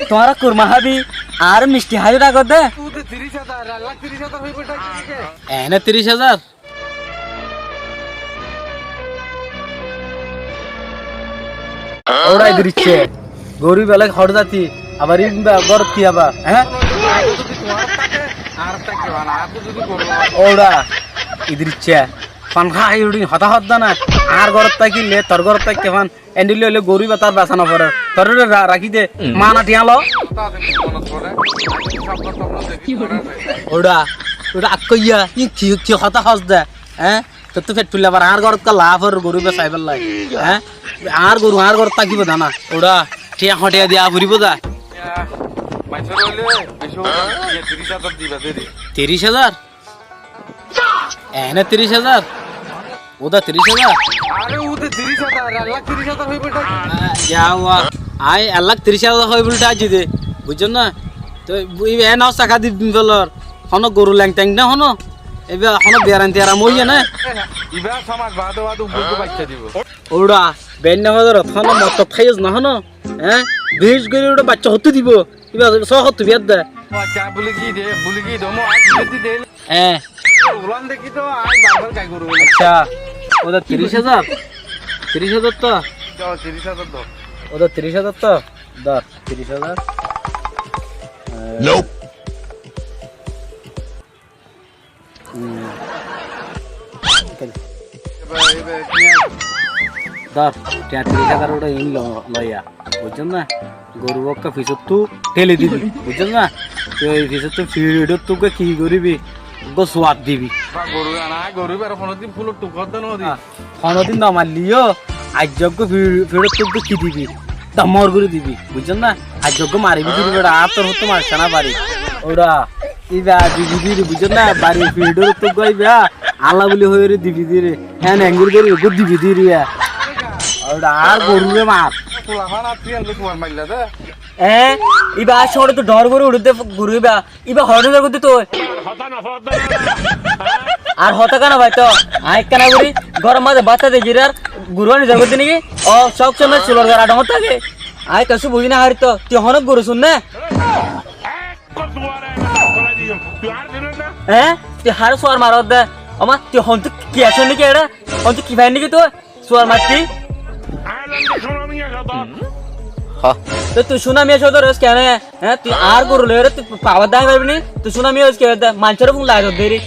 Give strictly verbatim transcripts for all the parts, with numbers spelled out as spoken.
Tuáñra kurma hábi, añáre misti háiyo dhákode. Ene tiríc házar. Óra idiricce. Gorib elak hoçé zati. Abar íba górot ki aba? Hé? Óra idiricce. Fan hái uçí hotá hoódde na. Añár górot tákile tor górot tákte fan. Endilla óile gorib tar besa noforer. Toré ra-, rakí de. Mana tiañ lo. Óra, óra akkoiya. Ín ki, ki hotá hoódde? Hé? Tottú fet fulla bar añár górot kalla afor goru besai fellai. Hé? Añár goru añár górot tákibo dana. Óra, tiañ hotiya diya foribo da. Maincór óile beci óile, iye, tiríc házar diba de re. Tiríc házar? Ene tiríc házar? Uda tiríc házar? Are uda tiríc házar, ek lak tiríc házar óibo de. Ah, ya wa. Añí ek lak tiríc házar óibo de aijja de. Buijjó na? Toi iba ene osa kadi felor. Hono goru leng teng na hono. Iba hono biyaran tiyaram óiye na? Iba somaj bade bade uggwá uggwá bacca dibo. Óra, benne fozorot hono motok háiyos na hono? Hé? Bic gorí óra bacca hottú dibo? Iba só hottú biyar de? Bacca buli ki de, buli ki de, mo añí buli de. Hé. Ulan deki to, añí barbar gai goru. Accá, óda tiríc házar? Tiríc házar to? Tiríc házar to. Óda tiríc házar to? Dor, tiríc házar. Nope. Hmm. Dor, tiañ tiríc házar uçá in lo-, loiya, buijjós na? Goru okká fisottú théli dibi, buijjós na? Tui fisottú fiçottú uggwá ki goribi? Uggwá suwat dibi. Ba goru ana, goru ibar honodin fulor tuk hoddé no di. Ah. Honodin no mailleyó, aijja uggwá fi-, fiçottú uggwá ki dibi? Dhommor gorí dibi, buijjós na? Aijja uggwá maribi diri beça, añár torfóttu mariccá na bari. Óra, iba dibi diri, buijjós na? Bari fiçottú uggwá iba, Allah buli hoiyóre dibi diri. Hén enggúri diri, uggwá dibi diri, ya. Óra, añár gorure mar. Fula fana tuí enggúri tuwar mailla de. E, iba añár cóñçottú dhoóñr gorí uçé de goru iba. Iba hoçé nizor goittó tui? Ar hotá ken no faito? Añí ekkána gorí, góror mazé bát hái de girar, goru nizor goittó niki? Ó, sób somoi sulor gora dhoóñr táke. Añí kessú buzí no farir to, tui honó goru sur né? Hé? Tui hare suar maros de? Ó ma, tui hontú ki asó niki eçé? Hontú ki fair niki tui? Suar matti? Añí landi Cúna Miya sodor. Há. Toi tui Cúna Miya sodor óis kene? Hé, tui añár goru loiyóre tui pabar dái faribi ni? Tui Cúna Miya óis kene de? Maincóre fun lagai dóri.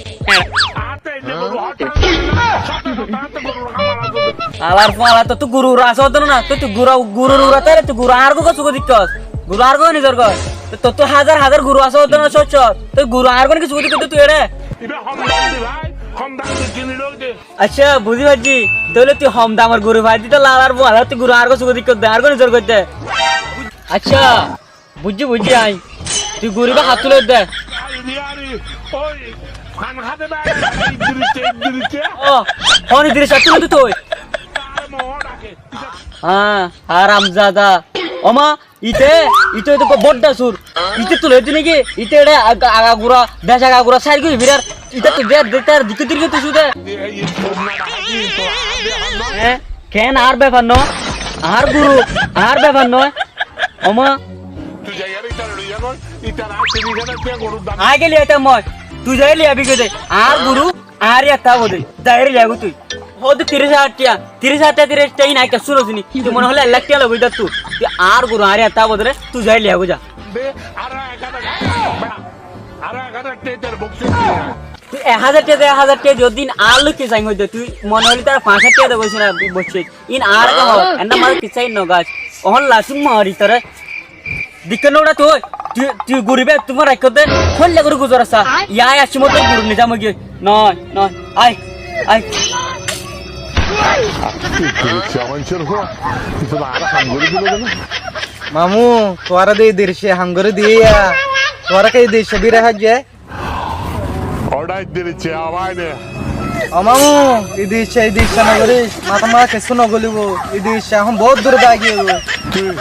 Añáttu enne goru hotta, sodor hotta, añáttu goru raká mara goru. Alar fun alar, tottú goru ura asé ódde na? Tottú goru, goru ura táile tui goru añár gua sugo dikkós. Goru añár gua nizor goi. Tottú házar házar goru asé ódde na, sót sót. Toi goru añár gua niki sugo dikkós tui eçé? Iba hom dam di bái, hom dam di kini loi de. Accá, buzí faijjí. Tóile tui hom damor goru fai dite lalar fualar tui goru añár gua sugo dikkós de, añár gua nizor goitte. Accá, buijjí, buijjí añí. Tui goru iba hattú loi de. Ari, ari, ói, fan hade bai, Idris, Idris. Ó, hon Idris hattú loi de tui? Añáre mohó dake. Há, haramzada. Ó ma, Ite, ite, ite to bodda sur. Ite tule di niki? Ite eçé aga, agagura, beci agagura sair goi firar. Ite tule di, di, tar dikki dirgi tui sude. Hé? Ken añár befar no? Añár goru, añár befar no? Ó ma. Añí geli aita moi. Tui zai li abi gede. Añár goru. Añáre etta bodé, zaire liyago tui. Hoódde tiríc házar tiya, tiríc házar tiya, tiríc tiya, ín aññí kessú no siní. Tui mone hoilé ek lak tiya loi goidar tui. Tui añár goru añáre etta bodé re, tui zaire liyago za. Tui ek házar tiya de, ek házar tiya de, óddin añár loi ki sain hoidde, tui mone hoilé tar fañs házar tiya de boicí na, boicí. Ín añáre de hoó, enna mazé kissá ín no gas. Ohón lasum mari tore. Dikká no uçá tui, tui, tui guriba, tui fán raikká de, hoilla gorí guzar asá. Yá, yá, cimot guru nizam ói giyé. Noi, noi, ai, ai. Mamu, tuáñra de Idirisé ham gorí diyé yá. Tuáñra ki Idirisé bíra háijje? Óra Idirisé abai de. Ó mamu, Idirisé, Idirisé no goríc. Matá mazé kessú no golibo. Idirisé ehón bout dure zai giyé goi. Tui,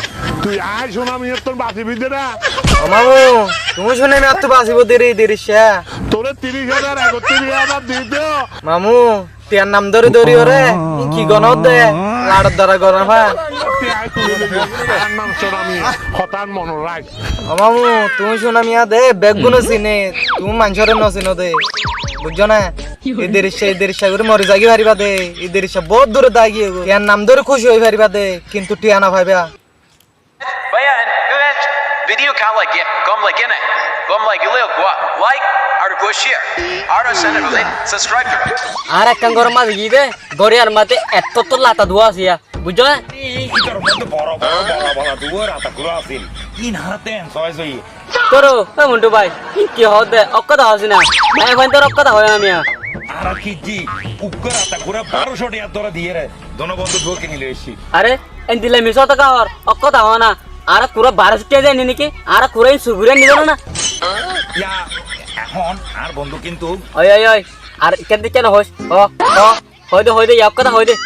tui aññí Cúna Miyattún basibi de na? Ó mamu, tuñí Cúna Miyattú basibo de re Idirisé. Toré tiríc házar, ekottíric házar di de. Mamu, tiyar nam dóri dóri óre, ín ki gono de, laçor dara gono fa. Tuñí maincór hotá mone rák. Ó mamu, tuñí cúna miya de, beggúne sine, tuñí maincóre no sino de. Buijjó na? Idiriccá, Idiriccá gorí mori zai faribá de. Idiriccá bóut dure zai giyé goi. Thiañr nam dóri kúci ói faribá de, kintu thiañ no faiba. Báiya, video keén lage? Gom lage né? Gom lagile uggwá like ar uggwá share ar channel ot subscribe goró. Ar ekkán góror mazé giyé de, góriyar mazé ettó lata duwa asé ya. Buijjó né? Í, ítar moddé boro boro boro boro duwar ata gura asíl. Ín háte en sói sói. Toro, ó Montu bái, ín ki hoó de? Ókkota hoó si na. Maiyafuain tor ókkota hoó na miya. Añára kiddí, uggwá ata gura baró cót tiyar dóra diyére. Dóno bondú duwá kini loi aiccí. Are, endilla misá hotá hoór, ókkota hoó na. Añára kura baró cót tiya de aní niki? Añára kura ín suri gori aní zano na. Ya, ehón añár bondú kintu. Ói, ói, ói. Ar kén de kén hoóis? Hoó, hoó. Hoói de, hoói de, ya kotá hoói de.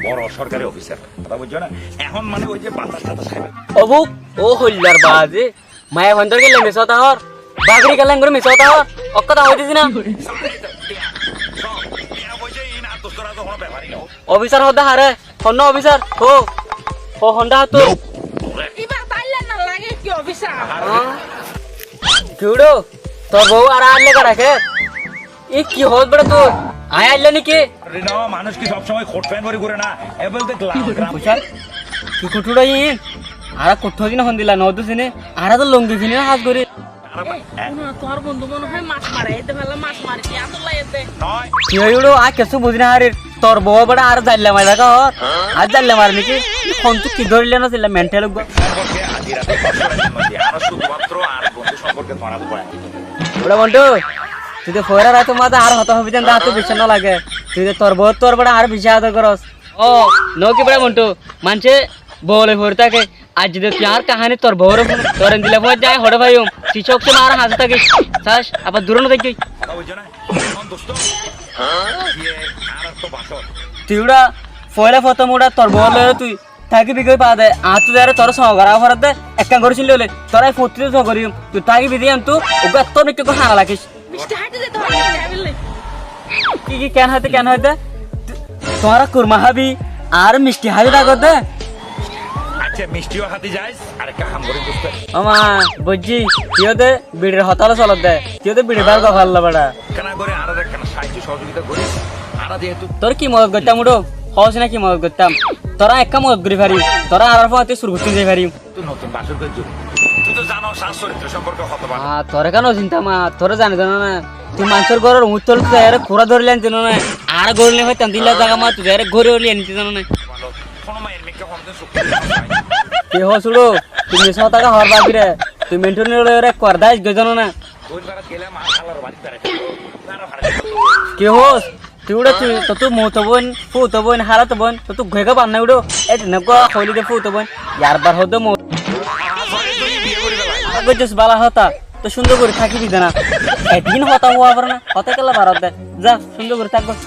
Boro sorkari ofisar. Kotá buijjó na? Ehón mane ói ze batas tatas háiba. Ó buk, ó hoillar bazi. Maiyafuaindór kiyólla misá hotá hoór? Bagri kiyólla engori misá hotá hoór? Ókkota hoói de si na? Ofisar hoódde haré? Honnúa ofisar? Hó, hó, hondá hoóttu? Ibá tailla no lage ki ofisar? Kiuçó, tor bou añára ailla raké? Í ki hoós beça tui? Aññí ailla niki? Añára no, manúic ki sob somoi kot fent fori gúre na? Ebel de glam, glam. Buijjó? Ki kuthúra iín? Añára kuthúra din hondilla no dusini? Añára to lungi fini no hás gorí. Añára, e, e, tuáñr bondú mone hoó mas mare, ede fela mas mare, ki añára to lai ede. Noi. Ki ói uçó? Aññí kessú buzí no farir. Tor bou beça añáre zailla mari raká hoór? Añáre zailla mare niki? Í hontú ki dórile no silla mental uggwá. সম্পর্কে আজ এই রাতে পাঁচশো টাকার মধ্যে আরো শুধুমাত্র আর বন্ধু সম্পর্কে তোমার হাতে পড়ে। Beça Montu, tui de foóila raitor mazé añár hotá hobi de añáttu biccác no lage. Tui de tor bou tor beça añáre beci ador goros. Ó, no ki beça Montu, maincé bou loi fori táke. Aijja de tui añár kahani tor boure fúnos. Tor endilla fúañti aññí hoçé faiyum. Tui sób somoi añár hañsé tákis. Sás, abar dure no tákis. Hotá buijjó na? Ehón dustó, iye añárar to basor. Tui uçá foóila fottóm uçá tor bou loi tui tákibi goi baade, añáttu zaiyóre toré sóo gorá foredde, ekkán gorí cín loi loi, toré fottí sóo goríyum, tui tákibi de yíantu, uggúa ettó mikká goi hána rakís. Misti háite zaito hoiye, misti háibille. Ki, ki, keén háite, keén háite? Tu-, tuáñra kurma hábi, ar misti hábi tákodde? Accá, mistió háti zais, ar ekká ham gorí dustó. Ó ma, buijjí, tui yó de biçir hotá loi solodde, tui yó de biçir bar gofar loi beça. Ekkán gorí añárar ekkán sáhajjo sohojogita goríc, añára zehetu. Tor ki modot goittám uçó? Hoós na ki modot goittám? Toré ekká modot gorí fari, toré añárar fúañti sur goittí zai fari. Tui notun basor goijjós. Tui to zanos añár corittro somporke hoto bála. Aá, toré kiyá no sintam añí, toré zani zano na. Tui maincór góror uñittót zaiyóre kurá dóri loi aní zano na. Añára góri loi faittam de ílla zaga mazé tui zaiyóre góri loi aní zano na. Bála, hono maiyar mikká honodin suk Ki hoós uçó? Tui misá hotá hoór bafire. Tui menthú loi ekkuwar dais goi zano na. Ki hoós? Tui uçá tui, tottú moto boin, fouto boin, hálato boin, tottú goi goi bannái uçó. Ei tui eggúa hoili de fouto boin. Yar bar hoó de mo-, goijjós bála hotá. Toi cúndor gorí tákibi de na. Eddin hotá hoó fare na. Hotá kiyólla bar hoó de. Za, cúndor gorí tákgói.